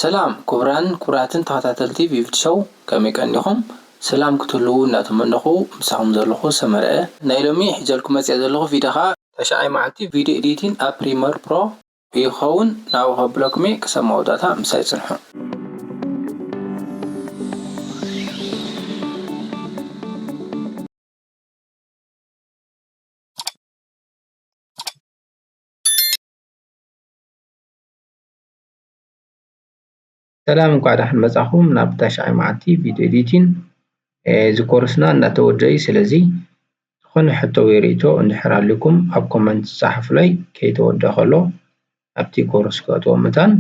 ሰላም ክቡራን ክቡራትን ተኸታተልቲ ቪቪድ ሾው፣ ከመይ ቀኒኹም? ሰላም ክትህልዉ እናተመነኹ፣ ምሳኹም ዘለኹ ሰመረ። ናይ ሎሚ ሒዘልኩም መፅየ ዘለኹ ቪድዮ ኸዓ ተሽዓይ መዓልቲ ቪድዮ ኤዲቲንግ ኣብ ፕሪመር ፕሮ ይኸውን። ናብኡ ከብለኩም እየ፣ ክሳብ መወዳእታ ምሳይ ፅንሑ። ሰላም፣ እንኳዕ ደሓን መጻኹም ናብ ታሽዓይ መዓልቲ ቪድዮ ኤዲቲንግ። እዚ ኮርስና እናተወደአ እዩ። ስለዚ ዝኾነ ሕቶ ወይ ርእይቶ እንድሕር ኣልኩም ኣብ ኮመንት ጻሓፉለይ። ከይተወደአ ከሎ ኣብቲ ኮርስ ከእትዎ መታን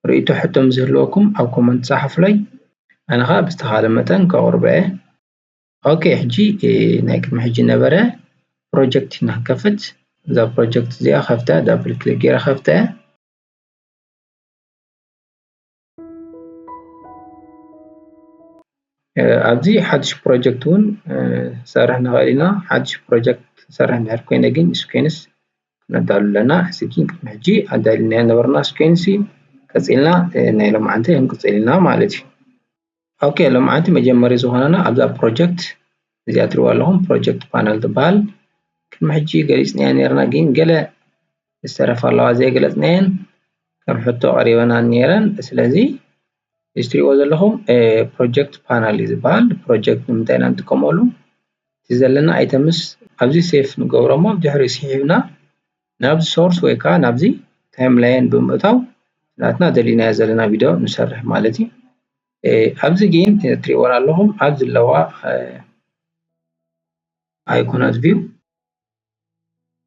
ርእይቶ ሕቶ ምስ ዝህልወኩም ኣብ ኮመንት ጻሓፉለይ። ኣነ ኸኣ ብዝተኻለ መጠን ከቕርቦ እየ። ኦኬ፣ ሕጂ፣ እ፣ ናይ ቅድሚ ሕጂ ነበረ ፕሮጀክት ኢና ክንከፍት። እዛ ፕሮጀክት እዚኣ ከፍተ፣ ዳብል ክሊክ ገይረ ከፍተ። እ፣ ኣብዚ ሓድሽ ፕሮጀክት እውን፣ እ፣ ክንሰርሕ ንኽእል ኢና። ሓድሽ ፕሮጀክት ክንሰርሕ እንድሕር ኮይነ ግን ስኩዌንስ ክነዳሉ ኣለና። እዚ ግን ቅድሚ ሕጂ ኣዳሊናዮ ነበርና ስኩዌንስ እዩ። ቀጺልና፣ እ፣ ናይ ሎማዓንቲ ክንቅጽል ኢና ማለት እዩ። ኦኬ፣ ሎማዓንቲ መጀመሪ ዝኾነና ኣብዛ ፕሮጀክት እዚኣ ትሪእዋ ኣለኹም፣ ፕሮጀክት ፓነል ትበሃል። ቅድሚ ሕጂ ገሊጽናያ ነይርና፣ ግን ገለ ዝተረፋ ኣለዋ ዘይገለጽናየን፣ ከም ሕቶ ቀሪበና ነይረን። ስለዚ እዚ ትሪእዎ ዘለኹም፣ እ፣ ፕሮጀክት ፓነል እዩ ዝበሃል። ፕሮጀክት ንምንታይ ኢና ንጥቀመሉ? እቲ ዘለና ኣይተምስ ኣብዚ ሴፍ ንገብሮ እሞ፣ ድሕሪ ስሒብና ናብዚ ሶርስ ወይ ከዓ ናብዚ ታይም ላይን ብምእታው ናትና ደሊናዮ ዘለና ቪድዮ ንሰርሕ ማለት እዩ። እ፣ ኣብዚ ግን እትሪእወን ኣለኹም፣ ኣብዚ ዘለዋ፣ እ፣ ኣይኮናት ቪው።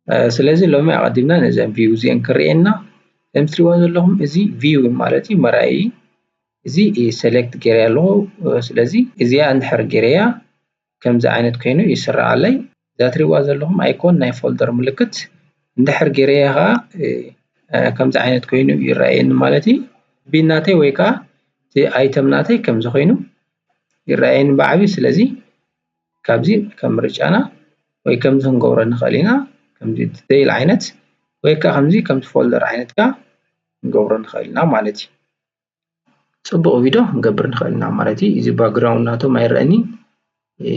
እ፣ ስለዚ ሎሚ ኣቐዲምና ነዘን ቪው እዚአን ክርእየና። ከም እትሪእወን ዘለኹም እዚ ቪው ማለት እዩ፣ መርኣዪ። እዚ ሰሌክት ገይረ ኣለኹ። እ፣ ስለዚ እዚኣ እንድሕር ገይረያ ከምዚ ዓይነት ኮይኑ ይስራዓለይ። እዛ ትሪእዋ ዘለኹም ኣይኮን ናይ ፎልደር ምልክት እንድሕር ገይረያ ኸዓ፣ እ፣ እ፣ ከምዚ ዓይነት ኮይኑ ይረኣየኒ ማለት እዩ። ቢን ናተይ ወይ ከዓ እቲ ኣይተም ናተይ ከምዚ ኮይኑ ይረኣየኒ ብዓቢ። ስለዚ ካብዚ ከም ምርጫና ወይ ከምዚ ክንገብሮ ንኽእል ኢና። ከምዚ ዲቴይል ዓይነት ወይ ከዓ ከምዚ ከምቲ ፎልደር ዓይነት ከዓ ክንገብሮ ንኽእል ኢና ማለት እዩ። ጽቡቕ ቪድዮ ክንገብር ንኽእል ኢና ማለት እዩ። እዚ ባክግራውንድ ናቶም ኣይረኣኒ። እ፣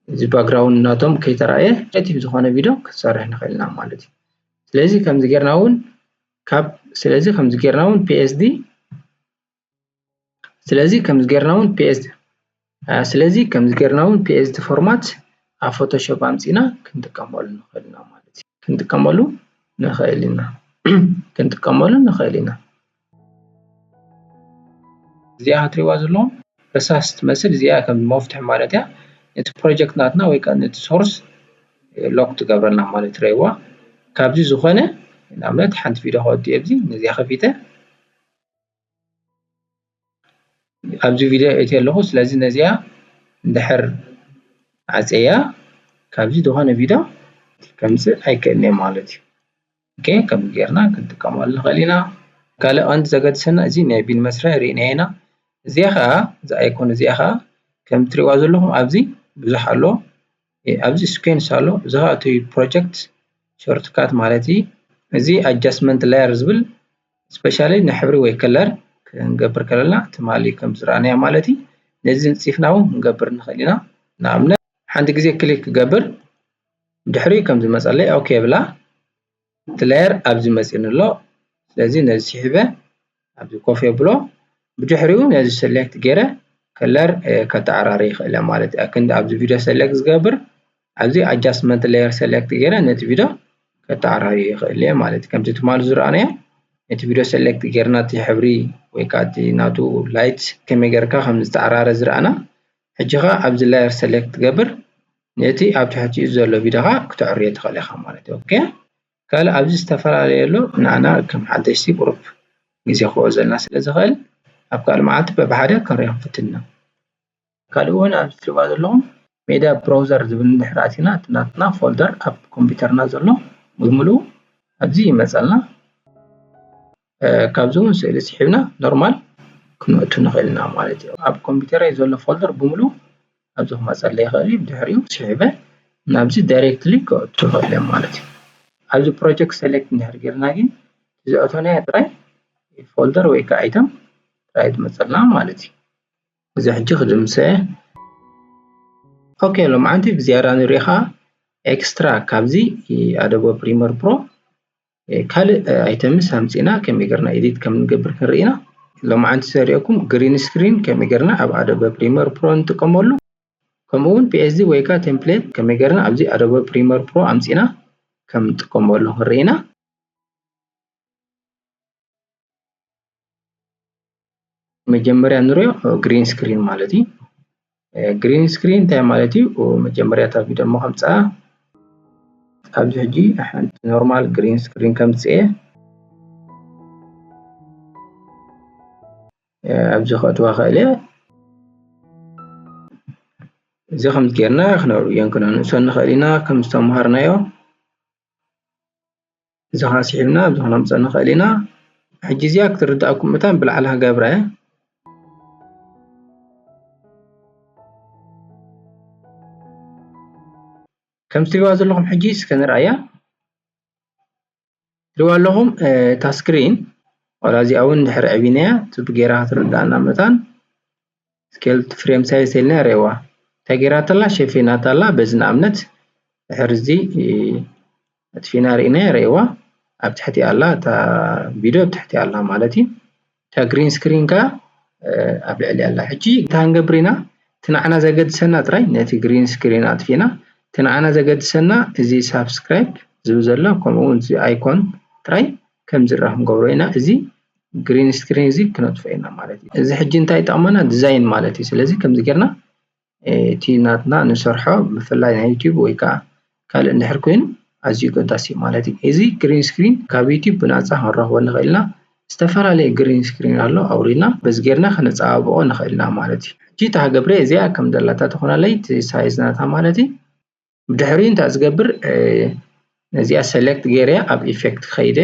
እዚ ባክግራውንድ ናቶም ከይተራእየ ክሬቲቭ ዝኾነ ቪድዮ ክንሰርሕ ንኽእል ኢና ማለት እዩ። ስለዚ ከምዚ ጌርና እውን ካብ፣ ስለዚ ከምዚ ጌርና እውን ፒ ኤስ ዲ፣ ስለዚ ከምዚ ጌርና እውን ፒ ኤስ ዲ፣ እ፣ ስለዚ ከምዚ ጌርና እውን ፒ ኤስ ዲ ፎርማት ኣብ ፎቶሾፕ ኣምጺእና ክንጥቀመሉ ንኽእል ኢና ማለት እዩ። ክንጥቀመሉ ንኽእል ኢና። ክንጥቀመሉ ንኽእል ኢና። እዚኣ ክትሪእዋ ዘለኹም ርሳስ ትመስል፣ እዚኣ ከም መፍትሒ ማለት እያ። ነቲ ፕሮጀክት ናትና ወይ ከዓ ነቲ ሶርስ ሎክ ትገብረልና ማለት ትረእይዋ። ካብዚ ዝኾነ ንኣብነት ሓንቲ ቪድዮ ከወዲ ኣብዚ ነዚኣ ከፊተ ኣብዚ ቪድዮ እትየ ኣለኹ። ስለዚ ነዚኣ እንድሕር ዓፀያ ካብዚ ዝኾነ ቪድዮ ከምፅእ ኣይክእልን እየ ማለት እዩ። ኦኬ፣ ከምዚ ጌርና ክንጥቀመሉ ንኽእል ኢና። ካልእ ቀንዲ ዘገድሰና እዚ ናይ ቢን መስርሒ ርኢናዮ ኢና። እዚኣ ኸዓ፣ እዛ ኣይኮን እዚኣ ኸዓ ከም ትሪእዋ ዘለኹም ኣብዚ ብዙሕ ኣሎ። እ፣ ኣብዚ ስኩዌንስ ኣሎ። እዚ ኸዓ እቲ ፕሮጀክት ሾርትካት ማለት እዩ። እዚ ኣጃስትመንት ላየር ዝብል ስፔሻሊ ንሕብሪ ወይ ከለር ክንገብር ከለና ትማሊ ከም ዝረኣናዮ ማለት እዩ። ነዚ ንፂፍና እውን ክንገብር ንኽእል ኢና። ንኣብነት ሓንቲ ግዜ ክሊክ ክገብር ድሕሪ ከም ዝመፀለይ ኦኬ ብላ። እቲ ላየር ኣብዚ መፂኡኒ ኣሎ። ስለዚ ነዚ ስሒበ ኣብዚ ኮፍ የብሎ። ብድሕሪኡ ነዚ ሰሌክት ገይረ ከለር፣ እ፣ ከተዓራሪ ይኽእል እየ ማለት እዩ። ክንዲ ኣብዚ ቪድዮ ሰሌክት ዝገብር ኣብዚ ኣጃስትመንት ሌየር ሰሌክት ገይረ ነቲ ቪድዮ ከተዓራርዮ ይኽእል እየ ማለት እዩ። ከምቲ ትማሊ ዝረኣናዮ ነቲ ቪድዮ ሰሌክት ጌርና እቲ ሕብሪ ወይ ከዓ እቲ ናቱ ላይት ከመይ ጌርካ ከም ዝተዓራረ ዝረኣና፣ ሕጂ ኸዓ ኣብዚ ላየር ሰሌክት ትገብር ነቲ ኣብ ትሕቲኡ ዘሎ ቪድዮ ኸዓ ክተዕርዮ ትኽእል ኢኻ ማለት እዩ። ኦኬ፣ ካልእ ኣብዚ ዝተፈላለየ ኣሎ። ንዓና ከም ሓደሽቲ ቁሩብ ግዜ ክወስደልና ስለ ዝኽእል ኣብ ካልእ መዓልቲ በብሓደ ክንሪኦ ክንፍትን ኢና። ካልእ እውን ኣብዚ ትሪእዋ ዘለኹም ሜድያ ብራውዘር ዝብል እንድሕር ኣቲና እቲ ናትና ፎልደር ኣብ ኮምፒውተርና ዘሎ ብምሉኡ ኣብዚ ይመፀልና። እ፣ ካብዚ እውን ስእሊ ስሒብና ኖርማል ክንእቱ ንኽእል ኢና ማለት እዩ። ኣብ ኮምፒውተረይ ዘሎ ፎልደር ብምሉኡ ኣብዚ ክመፀለይ ይኽእል እዩ። ብድሕሪኡ ስሒበ ናብዚ ዳይሬክትሊ ከእቱ ይኽእል እየ ማለት እዩ። ኣብዚ ፕሮጀክት ሰሌክት እንድሕር ጌርና ግን ዘእተናዮ ጥራይ ፎልደር ወይ ከዓ ኣይተም ጥራይ ትመፀልና ማለት እዩ። እዚ ሕጂ ክድምሰ። ኦኬ፣ ሎማዓንቲ ብዝያዳ ንሪኢኻ ኤክስትራ ካብዚ ኣዶበ ፕሪመር ፕሮ ካልእ ኣይተምስ ኣምፂና ከመይ ገርና ኤዲት ከም ንገብር ክንርኢ ኢና። ሎማዓንቲ ዘሪኦኩም ግሪን ስክሪን ከመይ ገርና ኣብ ኣዶበ ፕሪመር ፕሮ ንጥቀመሉ፣ ከምኡ እውን ፒኤስዲ ወይ ከዓ ቴምፕሌት ከመይ ገርና ኣብዚ ኣዶበ ፕሪመር ፕሮ ኣምፂና ከም ንጥቀመሉ ክንርኢ ኢና። መጀመርያ ንሪኦ ግሪን ስክሪን ማለት እዩ። ግሪን ስክሪን እንታይ ማለት እዩ? መጀመርያ እታ ቪድዮ እሞ ከምፅኣ ኣብዚ ሕጂ ሓንቲ ኖርማል ግሪን ስክሪን ከምፅእ እየ። ኣብዚ ከእትዋ ክእል እየ። እዚ ከምዚ ጌርና ክነርእዮን ክነንእሶን ንኽእል ኢና ከም ዝተምሃርናዮ። እዚ ኸዓ ስሒብና ኣብዚ ክነምፅኦ ንኽእል ኢና። ሕጂ እዚኣ ክትርድኣኩም እታ ብላዕሊ ክገብራ እየ። ከም ትሪእዋ ዘለኹም ሕጂ እስከ ንርኣያ። ትሪእዋ ኣለኹም እታ ስክሪን ዋላ እዚኣ እውን ድሕሪ ዕቢናያ ጽቡቅ ጌራ ክትርድኣና መታን ስኬል ፍሬም ሳይዝ ኢልና ርእዋ። እንታይ ጌራትላ? ሸፊናታላ። በዚ ንኣብነት ድሕሪ እዚ ኣጥፊና ርኢና ርእዋ። ኣብ ትሕቲ ኣላ እታ ቪድዮ ኣብ ትሕቲ ኣላ ማለት እዩ። እታ ግሪን ስክሪን ከኣ ኣብ ልዕሊ ኣላ። ሕጂ እንታይ ክንገብር ኢና? እቲ ንዓና ዘገድሰና ጥራይ ነቲ ግሪን ስክሪን ኣጥፊና እቲ ንዓና ዘገድሰና እዚ ሳብስክራይብ ዝብል ዘሎ ከምኡ እውን እዚ ኣይኮን ጥራይ ከም ዝረኣ ክንገብሮ ኢና። እዚ ግሪን ስክሪን እዚ ክነጥፍኦ ኢና ማለት እዩ። እዚ ሕጂ እንታይ ይጠቕመና? ዲዛይን ማለት እዩ። ስለዚ ከምዚ ጌርና እቲ ናትና ንሰርሖ ብፍላይ ናይ ዩቲዩብ ወይ ከዓ ካልእ እንድሕር ኮይኑ ኣዝዩ ገዳሲ እዩ ማለት እዩ። እዚ ግሪን ስክሪን ካብ ዩቲዩብ ብናፃ ክንረኽቦ ንኽእል ኢና። ዝተፈላለየ ግሪን ስክሪን ኣሎ ኣውሪድና በዚ ጌርና ከነፀባብቆ ንኽእል ኢና ማለት እዩ። ሕጂ እታ ክገብረ እዚኣ ከም ዘላታ ትኾናለይ እቲ ሳይዝ ናታ ማለት እዩ። ብድሕሪኡ እንታይ ዝገብር ነዚኣ ሰሌክት ገይረያ ኣብ ኢፌክት ከይደ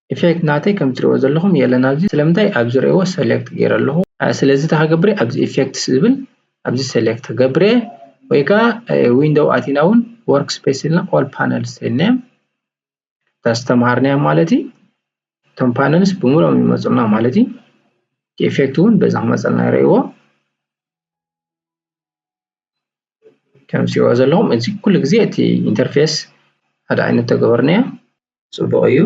ኢፌክት ናተይ ከም ትሪእዎ ዘለኹም የለን ኣብዚ። ስለምንታይ ኣብዚ ርእዎ ሰሌክት ገይረ ኣለኹ። ስለዚ እንታይ ክገብር ኣብዚ ኢፌክትስ ዝብል ኣብዚ ሰሌክት ክገብር ወይ ከዓ ዊንዶው ኣቲና እውን ወርክ ስፔስ ኢልና ኦል ፓነልስ ኢልና እታ ዝተምሃርናያ ማለት እዩ። እቶም ፓነልስ ብምሉኦም ይመፁልና ማለት እዩ። ኢፌክት እውን በዛ ክመፀልና ይርእዎ። ከም ትሪእዎ ዘለኹም እዚ ኩሉ ግዜ እቲ ኢንተርፌስ ሓደ ዓይነት ተገበርናዮ። ፅቡቕ እዩ።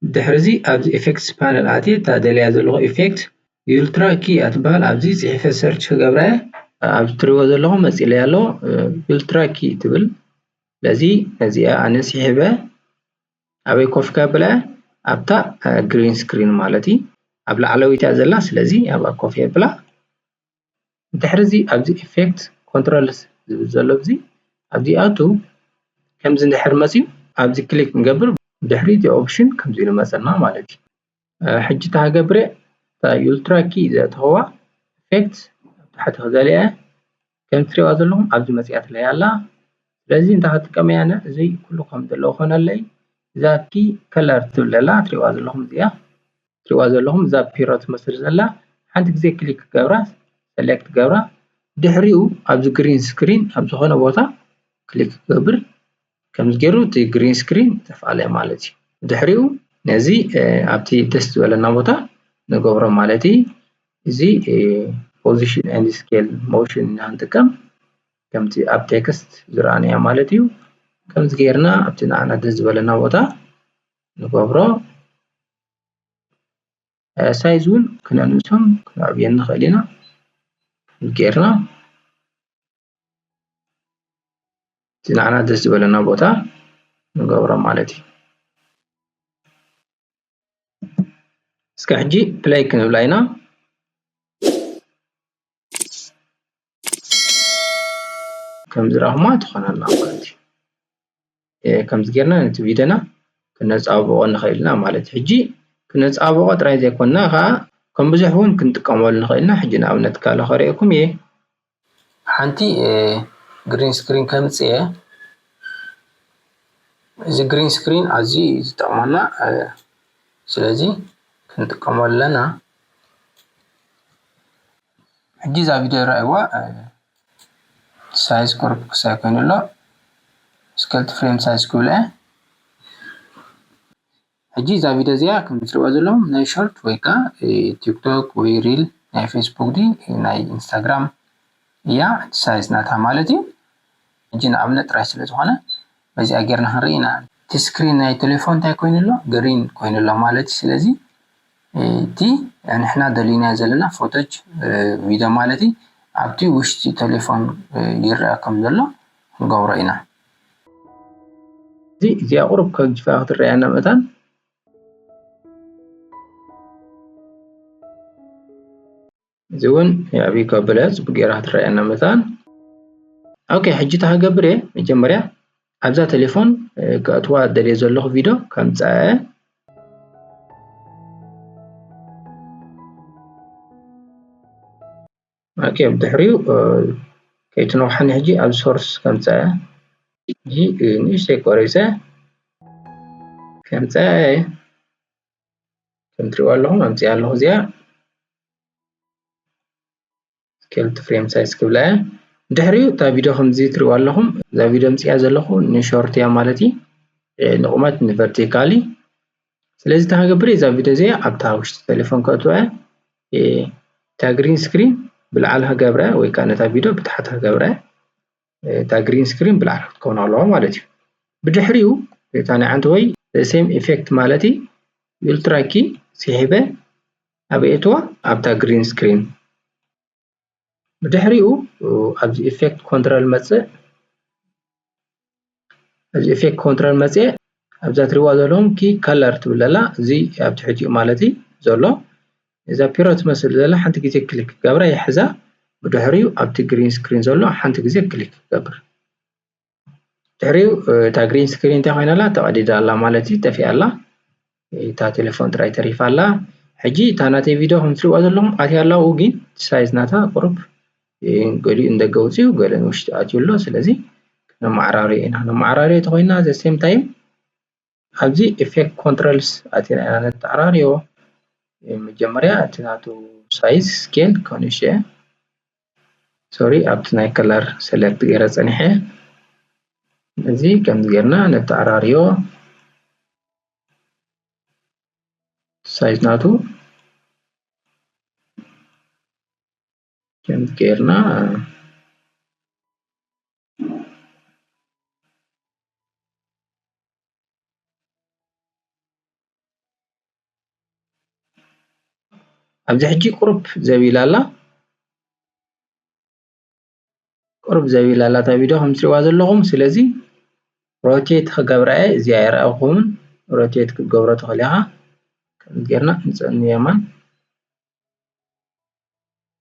ድሕሪ እዚ ኣብዚ ኢፌክትስ ፓነል ኣትየ እታ ደልያ ዘለኹ ኢፌክት ዩልትራ ኪ እያ ትበሃል። ኣብዚ ፅሒፈ ሰርች ክገብራ እየ። ኣብዚ ትሪእዎ ዘለኹም መፂለይ ኣሎ ዩልትራ ኪ ትብል። ስለዚ ነዚኣ ኣነ ስሒበ ኣበይ ኮፍ ከብላ ኣብታ ግሪን ስክሪን ማለት እዩ። ኣብ ላዕለወይቲ እያ ዘላ። ስለዚ ኣብኣ ኮፍ የብላ። ድሕሪ እዚ ኣብዚ ኢፌክት ኮንትሮልስ ዝብል ዘሎ ኣብዚ ኣብዚ ኣቱ ከምዚ እንድሕር መፅዩ ኣብዚ ክሊክ ንገብር ድሕሪ እቲ ኦፕሽን ከምዚ ኢሉ መፀና ማለት እዩ። ሕጂ እታ ክገብር እታ ዩልትራ ኪ ዘእተኸዋ ኢፌክት ኣብ ታሕቲ ክዘልያ ከም ትሪእዋ ዘለኹም ኣብዚ መፅያትለይ ኣላ። ስለዚ እንታይ ክጥቀም እያ እዚ ኩሉ ከም ዘለዎ ኮነለይ እዛ ኪ ከለር ትብል ዘላ ትሪእዋ ዘለኹም እዚኣ ትሪእዋ ዘለኹም እዛ ፒሮ ትመስል ዘላ ሓንቲ ግዜ ክሊክ ክገብራ ሰሌክት ክገብራ ድሕሪኡ ኣብዚ ግሪን ስክሪን ኣብ ዝኾነ ቦታ ክሊክ ክገብር ከምዚ ገይሩ እቲ ግሪን ስክሪን ይጠፍኣለይ ማለት እዩ። ድሕሪኡ ነዚ ኣብቲ ደስ ዝበለና ቦታ ንገብሮ ማለት እዩ። እዚ ፖዚሽን ኤንድ ስኬል ሞሽን ኢና ንጥቀም ከምቲ ኣብ ቴክስት ዝረኣናዮ ማለት እዩ። ከምዚ ገይርና ኣብቲ ንዓና ደስ ዝበለና ቦታ ንገብሮ። ሳይዝ እውን ክነንእሶን ክነዕብዮን ንኽእል ኢና። ጌርና እቲ ንዓና ደስ ዝበለና ቦታ ንገብሮ ማለት እዩ። እስከ ሕጂ ፕለይ ክንብላ ኢና። ከምዚ ረኽማ ትኾነልና ማለት እዩ። ከምዚ ጌርና ነቲ ቪድዮና ክነፃብቆ ንኽእል ኢና ማለት እዩ። ሕጂ ክነፃብቆ ጥራይ ዘይኮንና ከዓ ከም ብዙሕ እውን ክንጥቀመሉ ንኽእል ኢና። ሕጂ ንኣብነት ካለ ከርእየኩም እየ። ሓንቲ ግሪን ስክሪን ከምፅእ እየ። እዚ ግሪን ስክሪን ኣዝዩ እዩ ዝጠቕመና። ስለዚ ክንጥቀመሉ ኣለና። ሕጂ እዛ ቪድዮ ረኣይዋ ሳይዝ ቁሩብ ክሳይ ኮይኑ ኣሎ። ስኬል ቱ ፍሬም ሳይዝ ክብል እየ። ሕጂ እዛ ቪድዮ እዚኣ ከም ትሪእዋ ዘለኹም ናይ ሾርት ወይ ከዓ ቲክቶክ ወይ ሪል ናይ ፌስቡክ ድዩ ናይ ኢንስታግራም እያ፣ ሳይዝ ናታ ማለት እዩ። ሕጂ ንኣብነት ጥራይ ስለ ዝኾነ በዚኣ ጌርና ክንርኢ ኢና። እቲ ስክሪን ናይ ቴሌፎን እንታይ ኮይኑ ኣሎ? ግሪን ኮይኑ ኣሎ ማለት እዩ። ስለዚ እቲ ንሕና ደሊና ዘለና ፎቶጅ ቪድዮ ማለት እዩ ኣብቲ ውሽጢ ቴሌፎን ይረኣ ከም ዘሎ ክንገብሮ ኢና። እዚ እዚኣ ቁሩብ ከግጅፋ ክትረኣየና መታን እዚ እውን የዕብይ ከብለ ጽቡቅ ጌራ ክትረኣየና መታን። ኦኬ፣ ሕጂ እንታይ ክገብር እየ? መጀመርያ ኣብዛ ቴሌፎን ከእትዋ ደልየ ዘለኹ ቪድዮ ከምጻእ። ኦኬ፣ ብድሕሪኡ ከይትነውሓኒ ሕጂ ኣብ ሶርስ ከምጻእ። እዚ ንእሽተይ ቆሪጸ ከምጻእ። ከም ትሪእዋ ኣለኹም ኣምጺኣ ኣለኹ እዚኣ። ስኬል ቱ ፍሬም ሳይዝ ክብላ እየ። ድሕሪኡ እታ ቪድዮ ከምዚ ትሪእዋ ኣለኹም። እዛ ቪድዮ ኣምጺኣ ዘለኹ ንሾርት እያ ማለት እዩ። ንቁመት ንቨርቲካሊ። ስለዚ እንታይ ክገብር እየ? እዛ ቪድዮ እዚኣ ኣብታ ውሽጢ ቴሌፎን ከእትዋ እየ። እታ ግሪን ስክሪን ብላዕሊ ክገብረ ወይ ከዓ ነታ ቪድዮ ብታሕቲ ክገብረ፣ እታ ግሪን ስክሪን ብላዕሊ ክትከውን ኣለዋ ማለት እዩ። ብድሕሪኡ እታ ናይ ዓንተወይ ሴም ኢፌክት ማለት እዩ። ኡልትራ ኪ ስሒበ ኣበይ እትዋ? ኣብታ ግሪን ስክሪን። ብድሕሪኡ ኣብዚ ኢፌክት ኮንትሮል መጽእ። ኣብዚ ኢፌክት ኮንትሮል መጽእ ኣብዛ ትሪእዋ ዘለኹም ኪ ከለር ትብል ዘላ፣ እዚ ኣብ ትሕቲኡ ማለት እዩ ዘሎ። እዛ ፒሮ ትመስል ዘላ ሓንቲ ግዜ ክሊክ ክገብራ ይሕዛ። ብድሕሪኡ ኣብቲ ግሪን ስክሪን ዘሎ ሓንቲ ግዜ ክሊክ ክገብር። ድሕሪኡ እታ ግሪን ስክሪን እንታይ ኮይና ኣላ? ተቐዲዳ ኣላ ማለት እዩ፣ ጠፊኣ ኣላ። እታ ቴሌፎን ጥራይ ተሪፋ ኣላ። ሕጂ እታ ናተይ ቪድዮ ከም ትሪእዋ ዘለኹም ኣትያ ኣላ፣ ግን ሳይዝ ናታ ቁሩብ ገሊኡ ንደገ ውፅዩ፣ ገለ ንውሽጢ ኣትዩ ኣሎ። ስለዚ ነመዓራርዮ ኢና። ነመዓራርዮ ተኾይና ዘ ሴም ታይም ኣብዚ ኢፌክት ኮንትሮልስ ኣቲና ኢና ነተዓራርዮ። መጀመርያ እቲ ናቱ ሳይዝ ስኬል ከንሽ፣ ሶሪ፣ ኣብቲ ናይ ከለር ሰሌክት ገይረ ጸኒሐ። እዚ ከምዚ ጌርና ነተዓራርዮ። ሳይዝ ናቱ ከምዚ ጌርና ኣብዚ ሕጂ ቁሩብ ዘቢላ ኣላ። ቁሩብ ዘቢላ ኣላ እታ ቪድዮ ከም ትሪእዋ ዘለኹም። ስለዚ ሮቴት ክገብራ እየ፣ እዚኣ ኣይረኣኹምን። ሮቴት ክትገብሮ ትኽእል ኢኻ። ከምዚ ጌርና ንጸኑ የማን።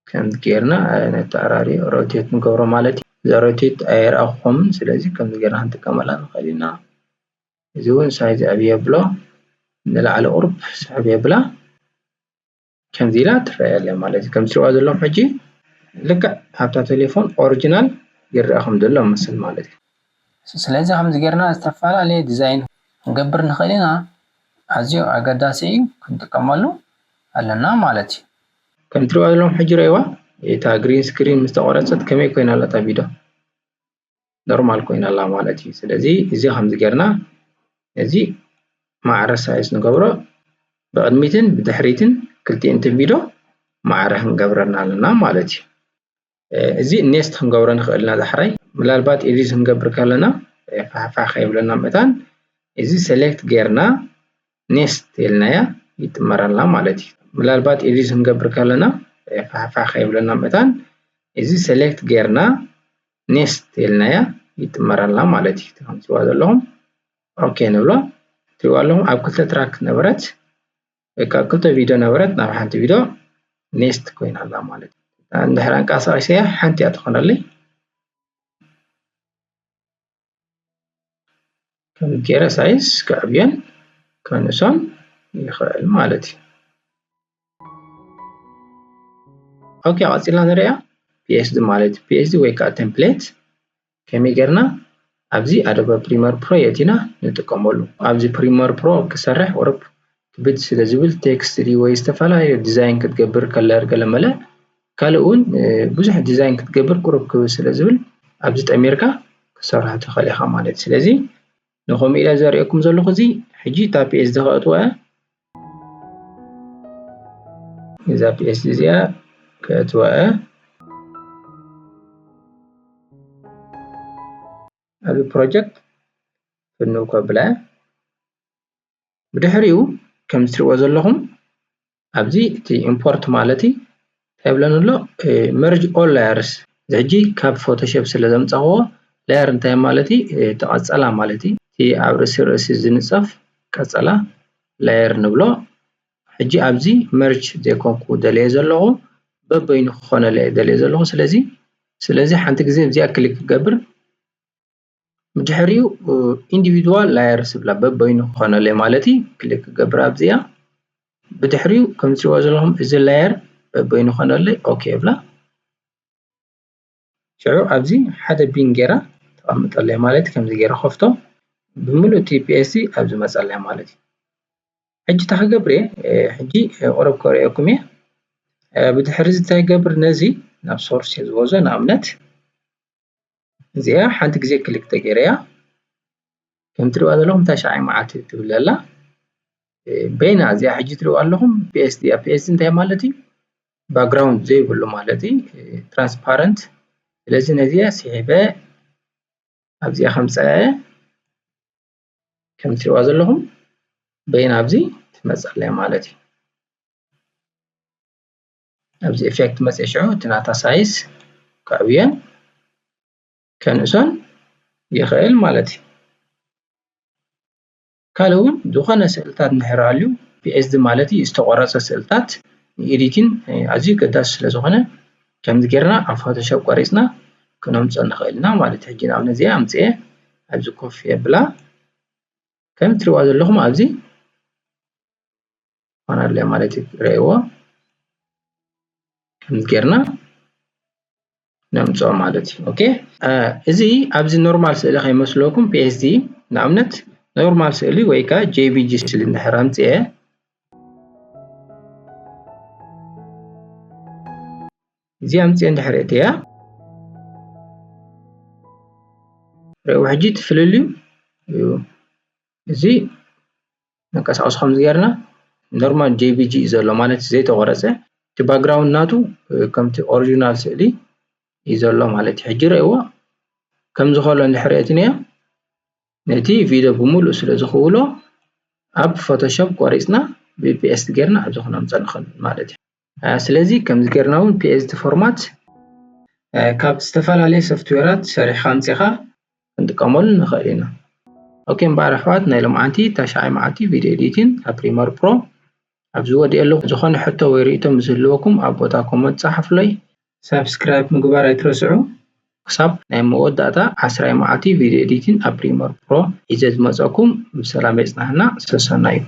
ከምዚ ጌርና ነተዓራርዮ፣ ሮቴት ንገብሮ ማለት እዩ። እዛ ሮቴት ኣይረኣኹምን። ስለዚ ከምዚ ጌርና ክንጥቀመላ ንኽእል ኢና። እዚ እውን ሳይዝ ዕብይ የብሎ፣ ንላዕሊ ቁሩብ ስሕብ የብላ። ከምዚ ኢላ ትረኣየለ ማለት እዩ። ከም ትሪእዋ ዘለኹም ሕጂ ልክዕ ኣብታ ቴሌፎን ኦሪጂናል ይረኣ ከም ዘሎ መስል ማለት እዩ። ስለዚ ከምዚ ጌርና ዝተፈላለየ ዲዛይን ክንገብር ንኽእል ኢና። ኣዝዩ ኣገዳሲ እዩ፣ ክንጥቀመሉ ኣለና ማለት እዩ። ከም ትሪእዋ ዘለኹም ሕጂ ረእይዋ፣ እታ ግሪን ስክሪን ምስ ተቆረጸት ከመይ ኮይና ኣላ እታ ቪድዮ? ኖርማል ኮይና ኣላ ማለት እዩ። ስለዚ እዚ ከምዚ ጌርና እዚ ማዕረ ሳይዝ ንገብሮ፣ ብቕድሚትን ብድሕሪትን ክልቲኤን ቪድዮ ማዕረ ክንገብረና ኣለና ማለት እዩ። እዚ ኔስት ክንገብሮ ንኽእል ኢና ዳሕራይ። ምናልባት ኤዲት ክንገብር ከለና ፋሕፋሕ ከይብለና መታን እዚ ሰሌክት ጌርና ኔስት ኢልናያ ይጥመረልና ማለት እዩ። ምናልባት ኤዲት ክንገብር ከለና ፋሕፋሕ ከይብለና መታን እዚ ሰሌክት ጌርና ኔስት ኢልናያ ይጥመረልና ማለት እዩ። ከምትሪእዋ ዘለኹም ኦኬ ንብሎ። ትሪእዋ ኣለኹም ኣብ ክልተ ትራክ ነበረት፣ ወይ ከዓ ክልተ ቪድዮ ነበረት፣ ናብ ሓንቲ ቪድዮ ኔስት ኮይና ኣላ ማለት እዩ። እንድሕር ኣንቀሳቒሰያ ሓንቲ እያ ትኾነለይ። ከም ገይረ ሳይዝ ከዕብዮን ከንእሶን ይኽእል ማለት እዩ። ኦኬ፣ ቀፂልና ንሪኣ ፒኤስዲ ማለት እዩ። ፒኤስዲ ወይ ከዓ ቴምፕሌት ከመይ ጌርና ኣብዚ ኣዶበ ፕሪመር ፕሮ የእቲና ንጥቀመሉ። ኣብዚ ፕሪመር ፕሮ ክሰርሕ ቁሩብ ክብድ ስለ ዝብል ቴክስት ድዩ ወይ ዝተፈላለዩ ዲዛይን ክትገብር ከለር ገለመለ ካልእ እውን ብዙሕ ዲዛይን ክትገብር ቁሩብ ክብድ ስለ ዝብል ኣብዚ ጠሚርካ ክሰርሖ ትኽእል ኢኻ ማለት እዩ። ስለዚ ንኸምኡ ኢለ ዘርእየኩም ዘለኹ እዚ ሕጂ እታ ፒኤስዲ ከእትዋ እያ። እዛ ፒኤስዲ እዚኣ ከእትዋ እያ። ኣብዚ ፕሮጀክት ፍንው ከብላ እያ። ብድሕሪኡ ከም እትሪእዎ ዘለኹም ኣብዚ እቲ ኢምፖርት ማለት እዩ። እንታይ ይብለኒ ኣሎ? መርጅ ኦል ላየርስ። እዚ ሕጂ ካብ ፎቶሾፕ ስለ ዘምጻኽዎ ላየር እንታይ ማለት እዩ? እቲ ቀጸላ ማለት እዩ። እቲ ኣብ ርእሲ ርእሲ ዝንጸፍ ቀጸላ ላየር ንብሎ። ሕጂ ኣብዚ መርጅ ዘይኮንኩ ደልየ ዘለኹ፣ በበይኑ ክኾነለ እየ ደልየ ዘለኹ። ስለዚ ስለዚ ሓንቲ ግዜ እዚኣ ክሊክ ክገብር፣ ብድሕሪኡ ኢንዲቪድዋል ላየርስ ዝብላ በበይኑ ክኾነለይ ማለት እዩ። ክሊክ ክገብር ኣብዚኣ። ብድሕሪኡ ከም እትሪእዎ ዘለኹም እዚ ላየር በበይኑ ክኾነለይ ኦኬ እብላ። ሽዑ ኣብዚ ሓደ ቢን ጌራ ተቐምጠለይ ማለት እዩ። ከምዚ ጌረ ከፍቶ፣ ብምሉእ እቲ ፒኤስዲ ኣብዚ መጸለይ ማለት እዩ። ሕጂ እንታይ ክገብር እየ? እ፣ ሕጂ፣ እ፣ ቁሩብ ከርእየኩም እየ። እ፣ ብድሕሪ እዚ እንታይ ይገብር? ነዚ ናብ ሶርስ እየ ዝወዞ። ንኣብነት እዚኣ ሓንቲ ግዜ ክሊክ ተገይረያ። ከም ትሪእዋ ዘለኹም ታሽዓይ መዓልቲ ትብል ኣላ። እ፣ በይና እዚኣ ሕጂ ትሪእዋ ኣለኹም ፒኤስዲ እያ። ፒኤስዲ እንታይ ማለት እዩ? ባክግራውንድ ዘይብሉ ማለት እዩ። እ፣ ትራንስፓረንት። ስለዚ ነዚኣ ስሒበ ኣብዚኣ ከምፅኣ እየ። ከም ትሪእዋ ዘለኹም በይና ኣብዚ ትመፅእ ኣላ ማለት እዩ። ኣብዚ ኢፌክት መፅእ ሽዑ እቲ ናታ ሳይዝ ከዕብዮን ከንእሶን ይኽእል ማለት እዩ። ካልእ እውን ዝኾነ ስእልታት እንድሕር ሃልዩ፣ ፒኤስዲ ማለት እዩ፣ ዝተቆረፀ ስእልታት ንኤዲቲን ኣዝዩ ገዳሲ ስለ ዝኾነ፣ ከምዚ ጌርና ኣብ ፎቶሾፕ ቆሪፅና ክነምፅኦ ንኽእል ኢና ማለት እዩ። ሕጂ ንኣብነት እዚኣ ኣምፅኤ ኣብዚ ኮፍ የብላ። ከም ትሪእዋ ዘለኹም ኣብዚ ሆን ኣለ ማለት እዩ። ረእይዎ። ከምዚ ጌርና ነምፅኦ ማለት እዩ። ኦኬ፣ እ፣ እዚ ኣብዚ ኖርማል ስእሊ ከይመስለኩም፣ ፒኤስዲ ንኣብነት ኖርማል ስእሊ ወይ ከዓ ጄፒጂ ስእሊ እንድሕር ኣምፅኤ፣ እዚ ኣምፅኤ እንድሕር እትያ፣ ረእይዎ ሕጂ እቲ ፍልልዩ እዩ። እዚ መንቀሳቐሲ ከምዚ ጌርና ኖርማል ጄፒጂ እዩ ዘሎ ማለት እዩ፣ ዘይተቆረፀ። እቲ ባክግራውንድ ናቱ፣ እ፣ ከምቲ ኦሪጂናል ስእሊ እዩ ዘሎ ማለት እዩ። ሕጂ ረእይዎ ከምዚ ከሎ እንድሕር እትንያ፣ ነቲ ቪድዮ ብምሉእ ስለ ዝኽውሎ ኣብ ፎቶሾፕ ቆሪፅና ብፒኤስዲ ጌርና ኣብዚ ክነምፅኦ ንኽእል ማለት እዩ። እ፣ ስለዚ ከምዚ ጌርና እውን ፒኤስዲ ፎርማት፣ እ፣ ካብ ዝተፈላለየ ሶፍትዌራት ሰሪሕኻ ኣምፂኻ ክንጥቀመሉ ንኽእል ኢና። ኦኬ እምበኣር ኣሕዋት፣ ናይ ሎምዓንቲ ታሽዓይ መዓልቲ ቪድዮ ኤዲቲን ኣብ ፕሪመር ፕሮ ኣብዚ ወዲኤ ኣለኹ። ዝኾነ ሕቶ ወይ ርእይቶ ምስ ዝህልወኩም ኣብ ቦታ ኮመንት ጸሓፉለይ። ሳብስክራይብ ምግባር ኣይትረስዑ። ክሳብ ናይ መወዳእታ ዓስራይ መዓልቲ ቪድዮ ኤዲቲን ኣብ ፕሪመር ፕሮ ሒዘ ዝመጸኩም ብሰላም የጽናሕና። ሰሰናዩ።